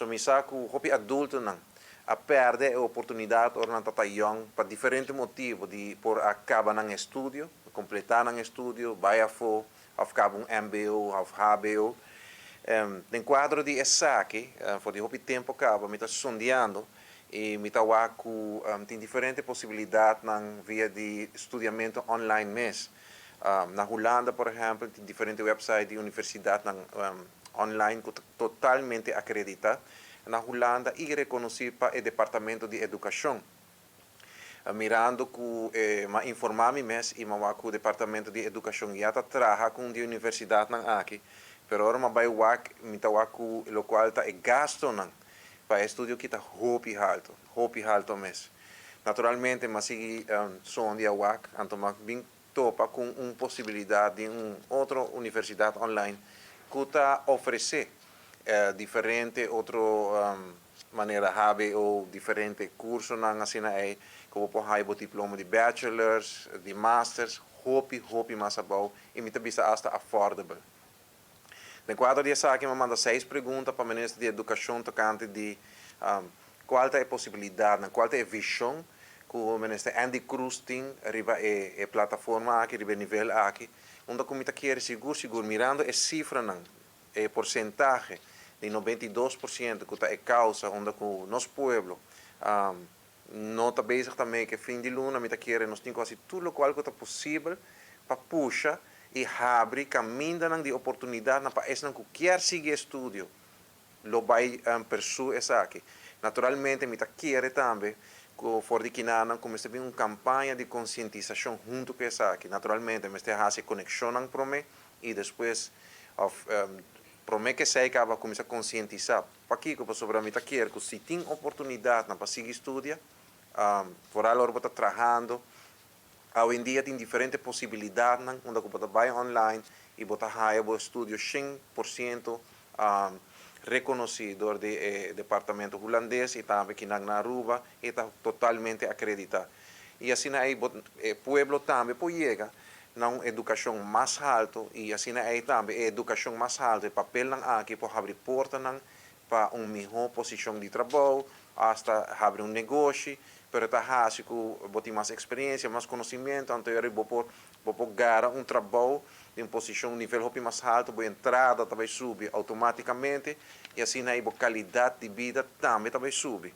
So mi sa ku hopi adultonan a perde e oportunidad ora nan tata young pa diferente motivo di por a caba nan estudio, completa nan estudio, bay afo of caba un MBO of HBO. Den cuadro di esaki, for di hopi tempo caba mi ta sondeando y mi ta wak cu tin diferente posibilidadnan via di studiamento online mes. Na Hulanda, por ehempel, tin diferente website di universidadnan online cu ta totalmente acredita na Hulanda y reconoci pa e Departamento di Educacion. Mirando cu m'a informa mi mes y m'a wak cu Departamento di Educacion ya ta traha cu di universidadnan aki, pero ora m'a bay wak, mi ta wak cu locual ta e gastonan pa e estudio aki ta hopi halto, hopi halto mes. Naturalmente, m'a sigui sondia wak, anto m'a bin topa cu un posibilidad di un otro universidad online cu ta ofrece diferente otro manera HBO, diferente cursonan asina ey, cu bo por haya bo diploma di bachelors, di masters, hopi, hopi mas abou y mi ta bisa hasta affordable. Den cuadro di esaki, mi a manda seis pregunta pa Minister di Educacion tocante di cual ta e posibilidad, cual ta e vision cu Minister Endy Croes tin riba e plataforma aki, riba e nivel aki, unda cu mi ta kere sigur, sigur, mirando e cifranan, e porcentahe di 92% cu ta e causa unda cu nos pueblo no ta bezig tambe cu fin di luna, mi ta kere nos tin cu haci tur locual cu ta posibel pa pusha y habri camindanan di oportunidad pa esnan cu kier sigui estudio lo bay pursue esaki. Naturalmente, mi ta kere tambe cu for di akinan cuminsa bin un campaña di concientisacion hunto cu esaki. Naturalmente, mester haci conexion prome y despues of prome cu esey caba cuminsa concientisa. Pakico? Pasobra mi ta kere cu si tin oportunidad pa sigui studia, vooral ora bo ta trahando, hoy en dia tin diferente posibilidad unda cu bo ta bay online y bo ta haya bo estudio 100% reconoci door di departamento hulandes y tambe aki na Aruba y ta totalmente acredita. Y asina ey pueblo tambe por yega na un educacion mas halto y asina ey tambe educacion mas halto e papelnan aki por habri portanan pa un miho posicion di trabou, hasta habri un negoshi, pero ta hasi cu bo tin mas experiencia, mas conocimento, anto bo por gara un trabou den posicion nivel hopi mas halto, bo entrada tambe subi automaticamente y asina ey bo calidad di bida tambe subi.